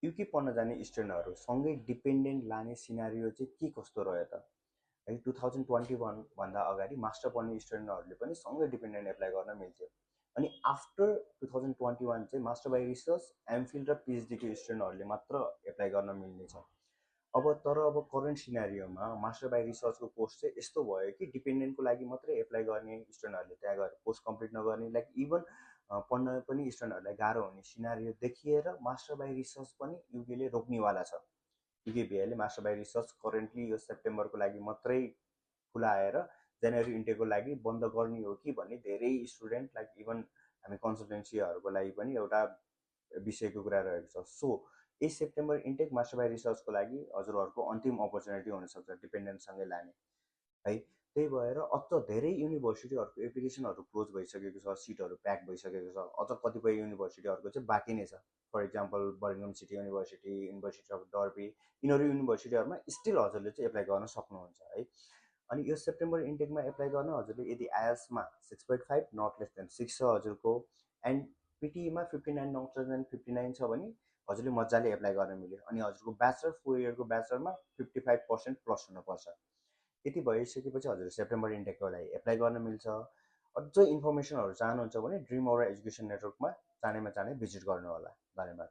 UK पढ्न जाने स्टुडेन्टहरू सँगै डिपेन्डेन्ट लाने सिनारियो चाहिँ के कस्तो रह्यो त है। 2021 भन्दा अगाडि मास्टर पढ्ने स्टुडेन्टहरूले पनि सँगै डिपेन्डेन्ट एप्लाई गर्न मिल्थ्यो। अनि आफ्टर 2021 चाहिँ मास्टर बाई रिसर्च, एमफिल र पिएचडीको स्टुडेन्टहरूले मात्र एप्लाई गर्न मिल्नेछ। अब करेन्ट सिनारियोमा मास्टर बाई रिसर्चको पोस्ट चाहिँ यस्तो भयो कि डिपेन्डेन्टको लागि मात्रै एप्लाई गर्ने स्टुडेन्टहरूले त्यहाँ गएर पोस्ट कम्प्लिट नगर्ने, लाइक इभन पढ्न पनि स्टुडेन्टहरूलाई गाह्रो हुने सिनारियो देखिएर मास्टर बाई रिसर्च पनि युकेले रोक्नेवाला छ। युकेबिआईले मास्टर बाई रिसर्च करेन्टली यो सेप्टेम्बरको लागि मात्रै खुलाएर जनवरी इन्टेकको लागि बन्द गर्ने हो कि भन्ने धेरै स्टुडेन्ट, लाइक इभन हामी कन्सल्टेन्सीहरूको लागि पनि एउटा विषयको कुरा रहेको छ। सो यही सेप्टेम्बर इन्टेक मास्टर बाई रिसर्चको लागि हजुरहरूको अन्तिम अपर्च्युनिटी हुनसक्छ डिपेन्डेन्टसँगै लाने है। त्यही भएर अझ धेरै युनिभर्सिटीहरूको एप्लिकेसनहरू क्लोज भइसकेको छ, सिटहरू प्याक भइसकेको छ। अझ कतिपय युनिभर्सिटीहरूको चाहिँ बाँकी नै छ। For example Birmingham City University, University of Derby, यिनीहरू युनिभर्सिटीहरूमा स्टिल हजुरले चाहिँ एप्लाई गर्न सक्नुहुन्छ है। अनि यो सेप्टेम्बर इन्टेकमा एप्लाई गर्न हजुरले यदि आइएल्समा 6.5 नट लेस देन 6 छ हजुरको, एन्ड पिटीईमा 59 नट लेस देन 59 छ भने हजुरले मजाले एप्लाई गर्न मिल्यो। अनि हजुरको ब्याचलर 4 इयरको ब्याचलरमा 55% प्लस हुनुपर्छ। यति भइसकेपछि हजुर सेप्टेम्बर इन्टेकको लागि एप्लाई गर्न मिल्छ। अझ इन्फर्मेसनहरू चाहनुहुन्छ भने ड्रिम अवर एजुकेसन नेटवर्कमा चाँडैमा चाँडै भिजिट गर्नु होला। धन्यवाद।